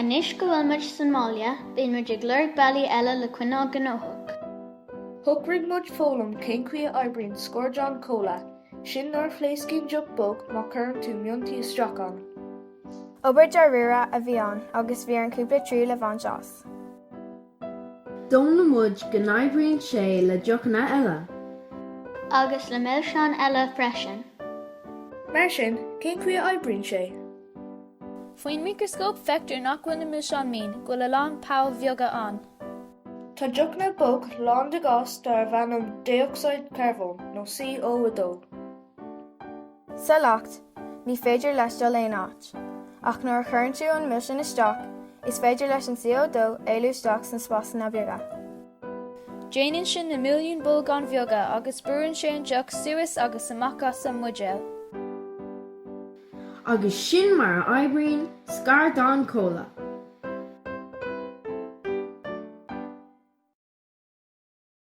Anois go bhfuil muid sa mbaile, bíonn muid ag lorg bealaí eile le coinneáil gnóthach. Shocraigh muid foghlaim cén chaoi a oibríonn scairdán comhla, sin nuair a phléascaíonn deoch bog má chuireann tú miontaí isteach ann. Obair dáiríre a bhí ann agus bhí orainn cúpla triail a bhaint as. D'fhoghlaim muid go n-oibríonn sé le deochanna eile. Agus le milseáin eile freisin. Mar sin, cén chaoi a oibríonn sé? Faoin micreascóp feictear nach bhfuil na milseáin mín, go bhfuil a lán poill bheaga ann. Tá deochanna bog lán de ghás darbh ainm dé-ocsaíd charbóin, nó CO2. Sa leacht, ní féidir leis dul aon áit, ach nuair a chuireann tú an milseán isteach, is féidir leis an CO2 éalú isteach sna spásanna beaga. Déanann sin na milliúin bolgáin bheaga agus brúann sé an deoch suas agus amach as an mbuidéal. Agus sin mar a oibríonn scairdán comhla.